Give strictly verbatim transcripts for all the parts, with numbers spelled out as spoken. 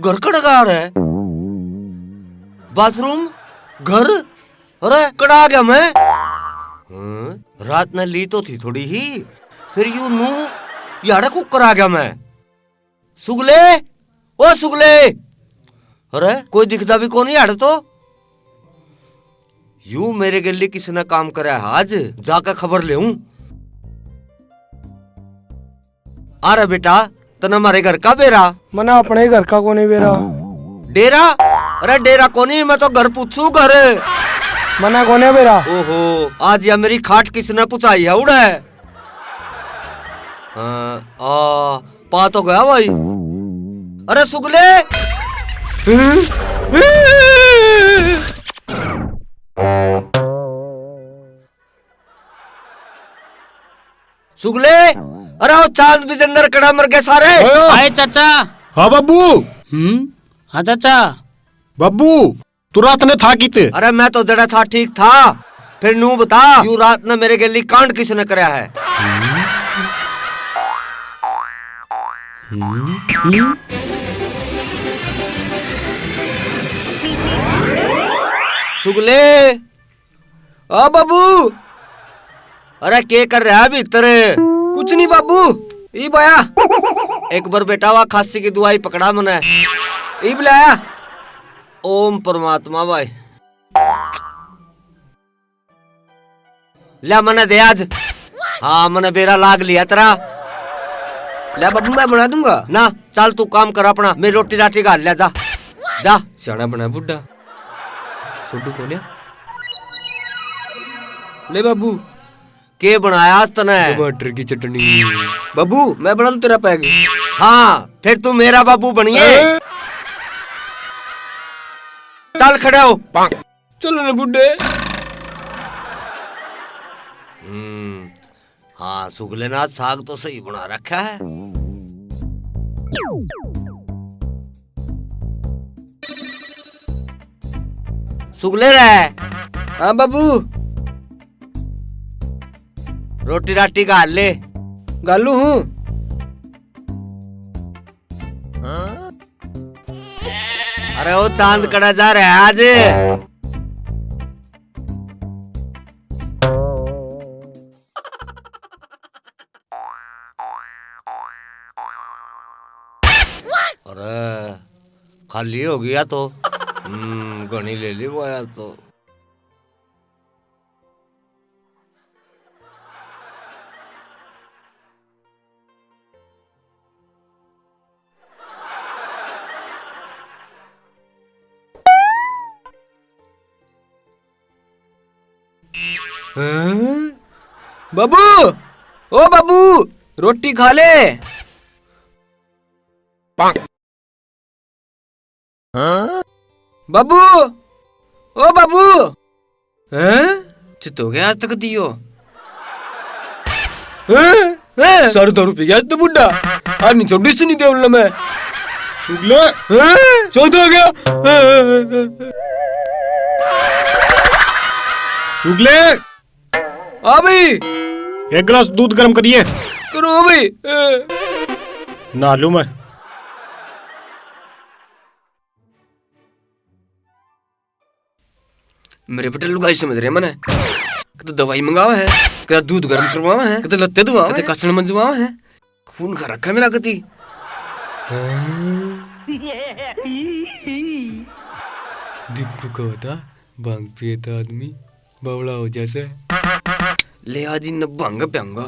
घर कड़गा रहा है। बाथरूम, घर, अरे कड़ा गया मैं। हाँ, रात ने ली तो थी थोड़ी ही, फिर यू नू याड़े कुकर आ गया मैं। सुगले, ओ सुगले, अरे कोई दिखदा भी कोनी याड़े तो। यू मेरे गेली किसने काम करा है आज, जाके खबर लेऊं। अरे बेटा, तने मारे घर का बेरा? मने अपने ही घर का कोनी बेरा। डेरा? अरे डेरा कोनी, मैं तो घर पूछू घर। मने कोने बेरा। ओहो, आज या मेरी खाट किसने पुछाई है उड़े? हाँ, आ, पा तो गया भाई। अरे सुगले। सुगले, अरे वो चांद बिजंदर कड़ा मर गए सारे। ओए, आए चाचा। हाँ बाबू। हम्म, हाँ चाचा। बाबू, तू रात ने था कित? अरे मैं तो जड़ा था ठीक था। फिर नू बता, यू रात ने मेरे गेली कांड किसने करया है? हम्म? सुगले। आ बाबू। अरे के कर रहा है भीतर? कुछ नहीं बाबू, ई बाया। एक बार बेटा वा खांसी की दवाई पकड़ा मने। ई बुलाया। ओम परमात्मा भाई। ले मने दे आज। हाँ, मने बेरा लाग लिया तेरा। ले बाबू, मैं बना दूंगा। ना, चल तू काम कर अपना, मेरी रोटी राटी घाल ले जा। जा। सियाना बना बुड्ढा। छोटू कोन्या। ले बाबू। के बनाया आज तने? टमाटर की चटनी। बाबू, मैं बना दूं तेरा पैग? हाँ, फिर तू मेरा बाबू बनिए। हैं? चल खड़े हो। चलो ना बुड्ढे। हम्म, हाँ, सुगले ने आज साग तो सही बना रखा है। सुगले रे। हाँ बाबू। रोटी राटी घाल ले। घालू हूँ। अरे ओ चांद कड़ा जा रहा है आज। अरे खाली हो गया तो। हम्म, घणी ले ली वो यार तो। हैं? बाबू, ओ बाबू, रोटी खा ले। बाबू, ओ बाबू। हैं? चित हो गया आज तक दियो। हैं? हैं? सारे दारू पी गया आज तो बुड्ढा। आज नहीं छोड़ू इसने देवल मैं। सुगले। हैं? चौदह हो गया। सुगले। हाँ भाई। एक गिलास दूध गर्म करिए। करो भाई। नहा लूं मैं। मेरे बेटे लुगाई समझ रहे मने। कदे दवाई मंगावा है, कदे दूध गर्म करवावा है, कदे लत्ते धुआवा कदे है, कसन मंजवावा है। खून खा रखा है मेरा कती। हाँ। दीपू का होता भांग पिए तो आदमी बावला हो जैसे। ले आज इन भांग प्यांगा।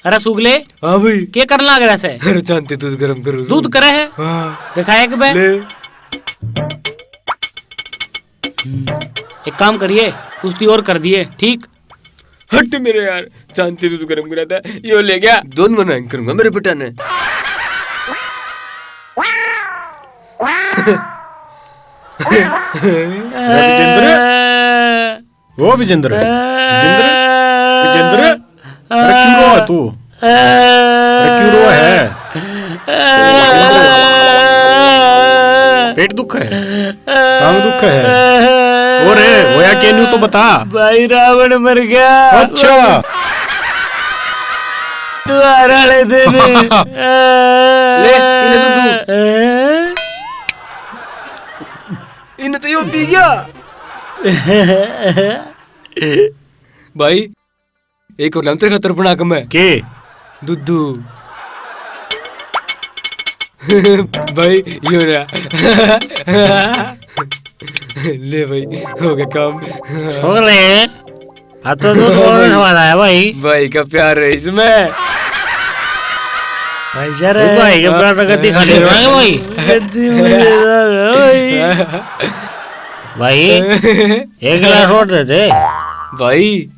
अरे सुगले, हाँ भाई। के करन लाग रहा सै? अरे चांद ते दूध गरम करूँ। दूध करे है? हाँ। दिखा एक बे। ले। हम्म, एक काम करिए, कुश्ती और कर दिए, ठीक? हट मेरे यार, चांद ते दूध गरम करा था, यो ले गया। दोन मन हैंग करूंगा मेरे बेटा ने। अरे विजेंद्र, ओ विजेंद्र, विजेंद्र, विजेंद्र, अरे क्यों रो है तू? अरे क्यों रो है? पेट दुख है? टांग दुख है? और है, होया के न्यू तो बता। भाई, रावण मर गया। अच्छा। त्योहार वाले दिन। ले, इन्हें तो दू। इन्हें तो यो पी गया। भाई, एक और लाऊं तेरे खातर बना के मैं। के? दुद्धू। भाई, यो रहा। ले भाई, हो गया काम। छोले, आ तो दूध और स्वाद आया भाई। भाई का प्यार है इसमें। भाई यार, ओ भाई, ये हाँ। प्यार तो गद्दी खाली रहोगे भाई। गद्दी मजेदार है भाई। भाई, एक गिलास और दे दे। भाई,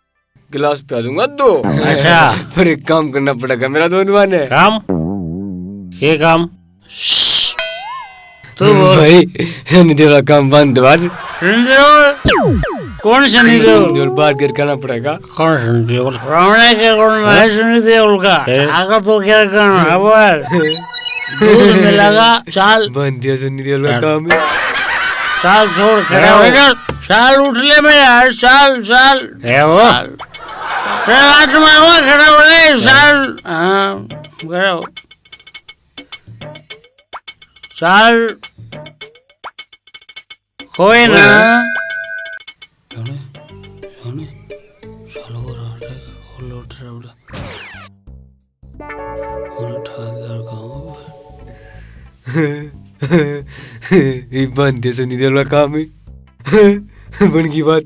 गिलास प्या दूंगा दो। अच्छा। पर एक काम करना पड़ेगा मेरा दोनों ने। काम? ये काम? तू बोल। भाई, सनी देओल का काम बंद दो आज। सनी देओल? कौन सनी देओल? सनी देओल बाहर गिर करना पड़ेगा। कौन सनी देओल? रावण के कौन है सनी देओल का? फिर? आगा तो क्या करना है वो है? दूध मिलेगा, चाल। बंद दिया सनी देओल का काम। चाल छोड़, खड़ा हो। चाल उठ ले मैं यार, चाल, चाल। है वो? चाल। चल, हाथ में आवा, खड़ा हो ले, चल। हाँ, खड़ा हो। चल। कोई ना। होने, होने, चलो, रात है, और लौट रहा उड़ा। होने, ठाक घर गाँव। ये बंदे से नहीं देवला काम है। बन की बात।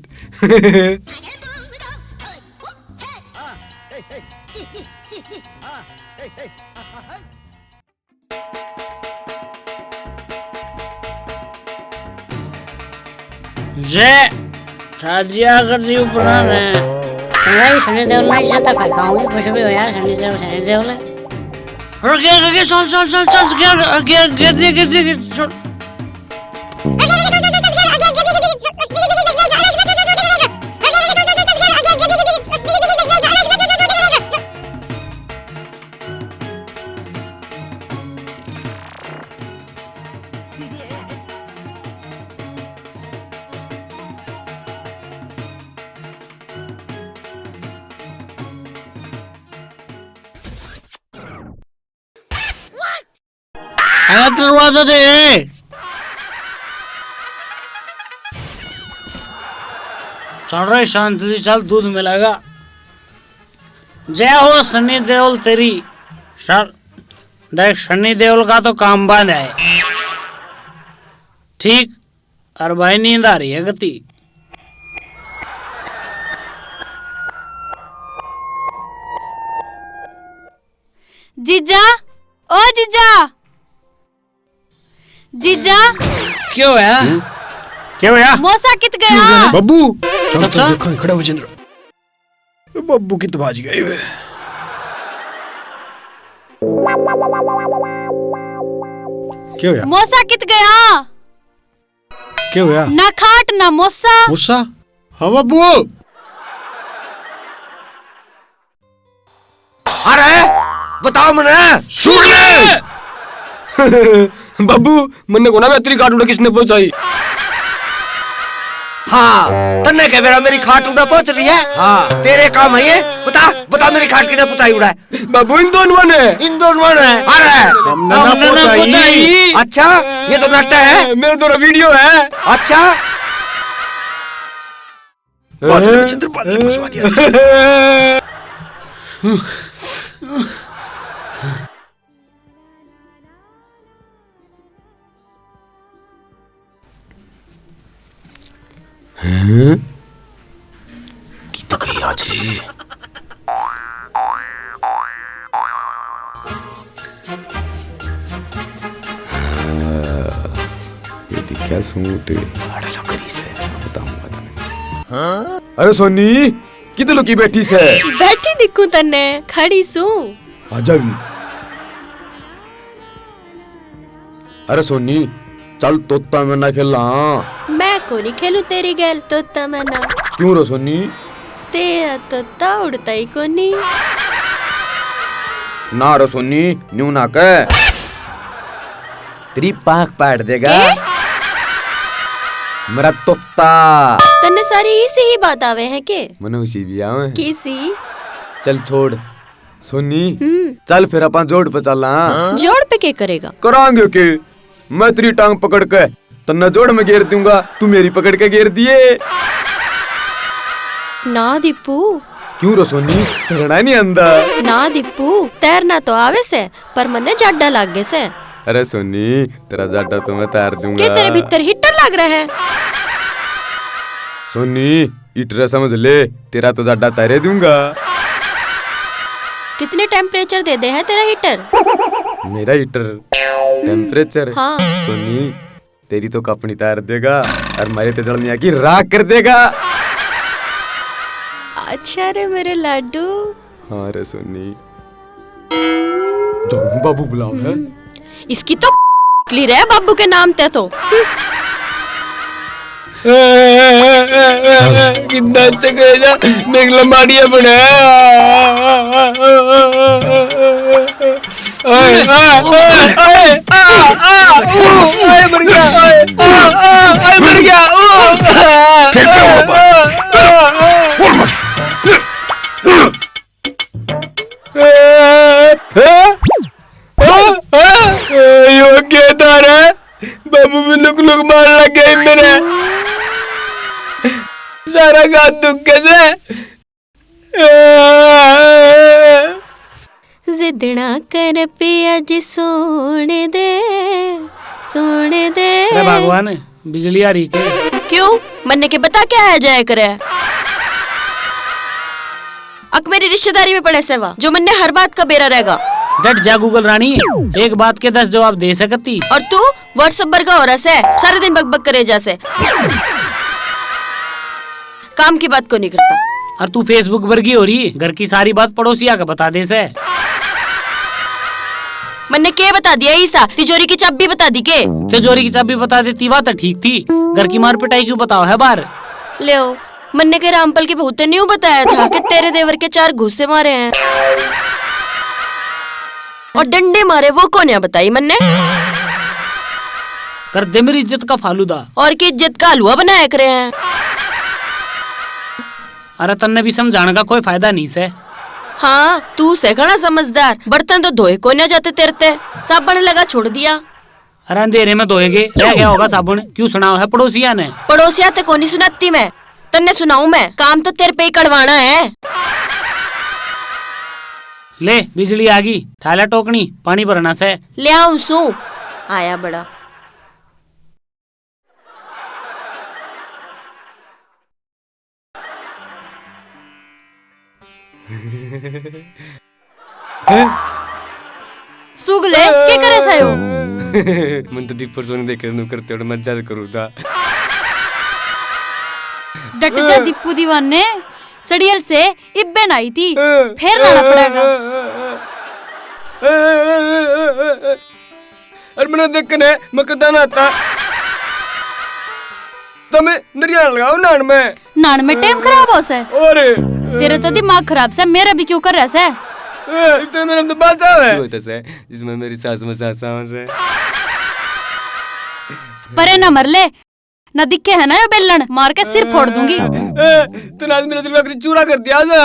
जय शादिया कर दी ऊपरा ने। भाई सनी देओल ना इज्जत का गाँव में कुछ भी होया, सनी देओल, सनी देओल। और गिर, गिर, गिर, चल, चल, चल, चल, गिर, गिर, गिर, गिर, गिर, गिर, चल। अरे दरवाजा दे। चल रे शांति से चल, दूध मिलेगा। जय हो सनी देओल तेरी। चल देख, सनी देओल का तो काम बंद है। ठीक, और भाई नींद आ रही है गति। जीजा, ओ जीजा, जीजा। क्या होया? हम्म? क्या होया? मौसा कित गया? बब्बू, चल, चल, चाचा? देखो, खड़ा हो जिंदर। बब्बू कित भाज गए वे? क्या होया? मौसा कित गया? क्या होया? ना खाट ना मौसा। मौसा? हाँ बब्बू। अरे बताओ मने। सुन ले। बब्बू, मन्ने कोना बेहतरी खाट उड़ा किसने पहुंचाई? हाँ, तन्ने कह बेरा मेरी खाट उड़ा पहुंच रही है? हाँ। तेरे काम है ये? बता, बता मेरी खाट किने पहुंचाई उड़ा है? बाबू, इन दोनों ने। इन दोनों ने? अरे। हमने ना हमने ना पहुंचाई। पहुंचाई। अच्छा, ये तो नाटक है। मेरे तो वीडियो है। अच्छा। बस, रविचंद्र, बस, बस, बस, बस। हैं? कित गई आज? हाँ, ये दिखा सूट। आड़े लग रही से। बताऊंगा तन्ने। अरे सोनी, कित लुकी बैठी से? बैठी दिखूं तन्ने, खड़ी सूं। आजा भी। अरे सोनी, चल तोता मैना खेला। मैं कोनी खेलूं तेरी गैल तोता मैना। क्यों रे सोनी? तेरा तोता उड़ता ही कोनी। ना रे सोनी, न्यू ना कह। तेरी पाख पाड़ देगा। के? मेरा तोता। तन्ने सारी इसी ही बात आवे है के? मने उसी भी आवे। किसी? चल छोड़। सोनी, हम्म। चल फिर अपन जोड़ पे चला। जोड़ पे के करेगा? करांगे के? मैं तेरी टांग पकड़ के तन्ने जोड़ में गेर दूंगा, तू मेरी पकड़ के गेर दिए। ना दीपू। क्यों रो सोनी, तैरना नहीं आंदा? ना दीपू, तैरना तो आवे से, पर मन्ने जाडा लागे से। अरे सोनी, तेरा जाडा तो मैं तार दूंगा। के तेरे भीतर हीटर लग रहा है? सोनी, हीटर समझ ले, तेरा तो जाडा तारे दूंगा। कितने टेम्परेचर दे दे है तेरा हीटर? मेरा हीटर? टेम्परेचर? हाँ। सोनी, तेरी तो कपनी तार देगा और मारे तो जलनिया की राख कर देगा। अच्छा रे मेरे लाडू। हाँ रे सोनी। जाऊं, बाबू बुलावे। हम्म, इसकी तो निकली रे बाबू के नाम ते तो। कितना अच्छा करेजा, देख लंबाड़िया बना। ओए, आ, ओए, ओए, आ, आ, आ, ऊ, ओए, मर गया, ओए, आ, आ, ओए, मर गया, ऊ, आ, फिर क्या हुआ? आ, आ, आ, आ। ए, ए, ए, ए, यो के था रे? बाबू भी लुक लुक मार लग गई मेरे। सारा गात दुख कैसे? जिद ना कर पिया जी, सोने दे, सोने दे। अरे भगवान, बिजली आ रही के? क्यों? मन्ने के बता क्या है जाया करे? अक मेरी रिश्तेदारी में पड़े से वा, जो मन्ने हर बात का बेरा रहेगा। डट जा गूगल रानी, एक बात के दस जवाब दे सकती। और तू WhatsApp बरगा हो रहा से, सारे दिन बकबक करे जा से। काम की बात को नहीं करता। और तू Facebook बरगी हो रही, घर की सारी बात पड़ोसी आके बता दे से। मन्ने के बता दिया ईसा, तिजोरी की चाबी बता दी के? तिजोरी की चाबी बता देती, बात तो ठीक थी। घर की मार पिटाई क्यों बताओ है बाहर? ले, मन्ने के रामपाल की बहू ते न्यू बताया था कि तेरे देवर के चार घूसे मारे हैं और डंडे मारे, वो कोन्या बताई मन्ने। कर दे मेरी इज्जत का फालूदा। और की इज्जत का हलवा बनाया करे हैं। अरे तन्ने भी समझाने का कोई फायदा नहीं से। हाँ, तू से घना समझदार। बर्तन तो धोए कोन्या जाते तेरे ते, साबण लगा छोड़ दिया। अरे अंधेरे में धोएगे, रह गया होगा साबुन। क्यों सुनाओ है पड़ोसिया ने? पड़ोसिया ते कोनी सुनाती मैं, तन्ने सुनाऊं मैं, काम तो तेरे पे ही कड़वाना है। ले बिजली आ गई, ठाला टोकनी, पानी भरना से। ले आऊं सू, आया बड़ा। सुगले, के करे सायो? मन तो दीपर सोनी देख के नु करते और मजा करूँ था। डट जा दीपू दीवाने, सड़ियल से इब्बे ना आई थी, फिर लाना पड़ेगा। अरे मने देख ने मैं कदा ना आता। तमे नरिया लगाओ नान में। नान में टाइम खराब हो से। और तेरे तो दिमाग खराब से, मेरा भी क्यों कर रहा से? ए, इतने मेरे में तो बासा है। क्यों होता से, जिसमें मेरी सास में सासा हो से। परे ना मर ले, ना दिखे है ना यो बेलन, मार के सिर फोड़ दूंगी। ए, तूने आज मेरा दिल का चूरा कर दिया जा।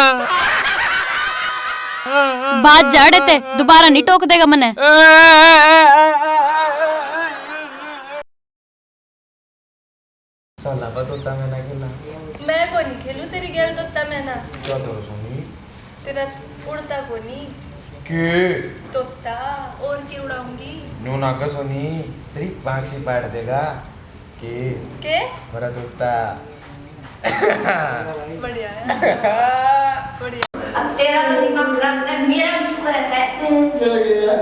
बात झाड़े ते, दोबारा नहीं टोक देगा मने। साला बा तोता मैना खेला। मैं को नहीं खेलू तेरी गैल तोता मैना। क्या करो सोनी? तेरा उड़ता को नहीं। के? तोता, और के उड़ाऊंगी? न्यू ना कर सोनी, तेरी पाँख सी पाड़ देगा। के? के? मेरा तोता। बढ़िया है। बढ़िया। अब तेरा तो दिमाग खराब से, मेरा भी खराब से। चल गया।